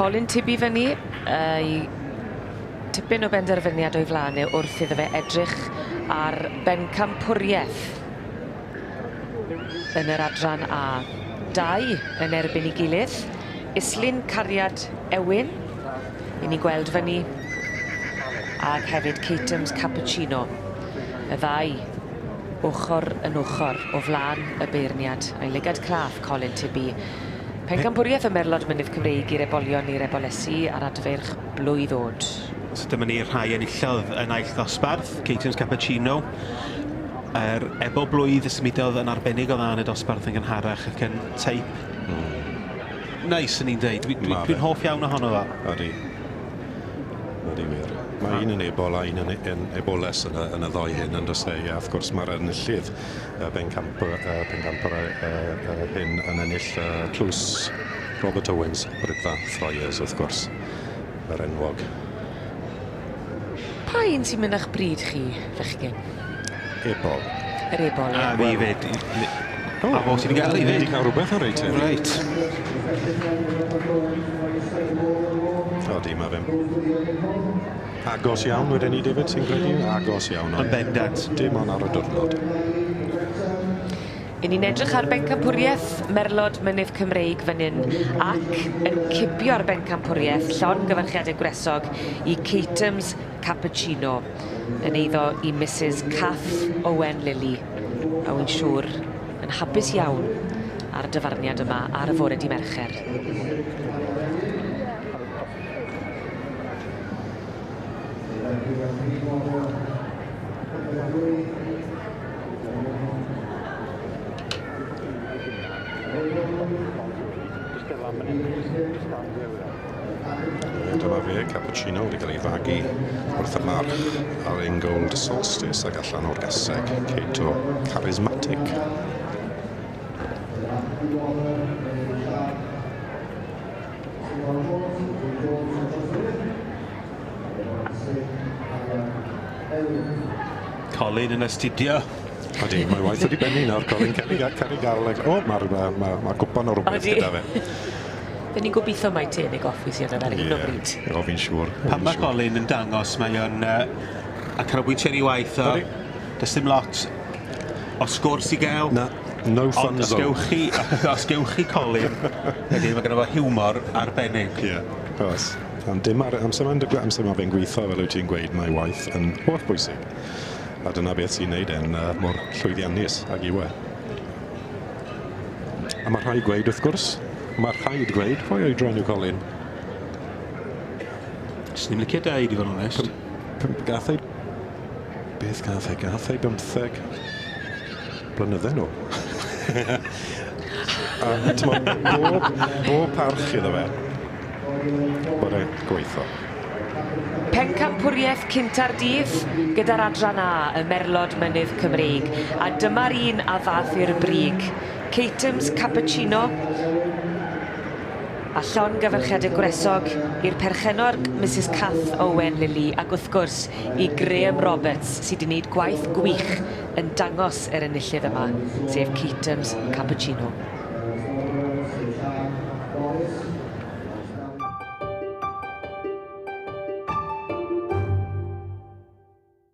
Colin Tibby fyny, ei tipyn o benderfyniad o'i flaen e wrth iddo fe edrych ar bencampwriaeth yn yr adran A. Dau yn erbyn ei gilydd. Islyn Cariad Ewyn, i ni gweld fyny, ac hefyd Cateham's Cappuccino. Y ddau ochr yn ochr o flaen y beirniad. A'i lygad craff Colin Tibby. Pencampwriaeth y Merlod Mynydd Cymreig i'r ebolion i'r ebolesi a'r adfeirch blwydd oed. So dyma ni'r rhai enillodd yn ail ddosbarth, Cateham's Cappuccino. Yr ebol blwydd y symudodd yn arbennig o dda yn y dosbarth yn gynharach ac yn teip neis yn ni'n deud. Dwi'n dwi, dwi hoff iawn ohono fo. Ydy. Ydy wir. Mae un yn ebol a un yn, yn eboles yn y, yn y ddoi hyn yn does e? A wrth gwrs mae'r enillydd y bencampwr, y pencampwr hyn yn ennill tlws Robert Owens, Bridfa Fryers wrth gwrs, yr enwog. Pa un sy'n mynd â'ch bryd chi, fechgyn? Ebol. Yr ebol, ie. A fi fyd. A fo sydd wedi gael ei fyd. Wedi cael rhywbeth ar reit. Reit. Odi, mae fe'n agos iawn wedyn ni, David, sy'n credu? Agos iawn. Yn bendant. Dim ond ar y diwrnod. Yn ni'n edrych ar bencampwriaeth Merlod Mynydd Cymreig fan hyn ac yn cipio'r bencampwriaeth llongyfarchiadau gwresog i Cateham's Cappuccino yn eiddo i Mrs Kath Owen Lilly a wy'n siŵr yn hapus iawn ar y dyfarniad yma ar y fore di Mercher. Dyma fe, cappuccino, wedi cael ei fagu wrth y march ar Ingold Solstice ac allan o'r gaseg, Cato Charismatic. Colin yn astudio. Odi, mae waith wedi bennu nawr, Colin. Ceri Ceri Garleg. O, mae'r ma, ma, ma gwpan o rhywbeth gyda fe. Dyn ni'n gobeithio mai te neu goffi sydd ar hyn o bryd. O, fi'n siŵr. Pan mae Colin yn dangos, mae o'n a canolbwyntio ar ei waith o. Does dim lot o sgwrs i gael. Na, no fun Ond os gewch chi, os gewch chi Colin, wedyn mae gynno fo hiwmor arbennig. Ie, yeah, oes. Ond dim ar amser mae'n amser mae fe'n gweithio, fel wyt ti'n gweud, mae waith yn holl bwysig. A dyna beth sy'n neud e'n uh, mor llwyddiannus ag yw e. A mae rhaid gweud, wrth gwrs, mae rhaid gweud, pwy oedran yw Colin? Swn i'n licio deud, i fod yn onest. Gath ei... Beth gath ei? Gath ei bymtheg blynydde nôl. A t'mod, bob, bob parch iddo fe. Bod e'n gweithio. Pencampwriaeth cynta'r dydd gyda'r adran A, y Merlod Mynydd Cymreig. A dyma'r un a ddath i'r brig. Cateham's Cappuccino a llongyfarchiadau gwresog i'r perchennog Misus Kath Owen Lilly ac wrth gwrs i Graham Roberts sydd wedi gwneud gwaith gwych yn dangos yr enillydd yma, sef Cateham's Cappuccino.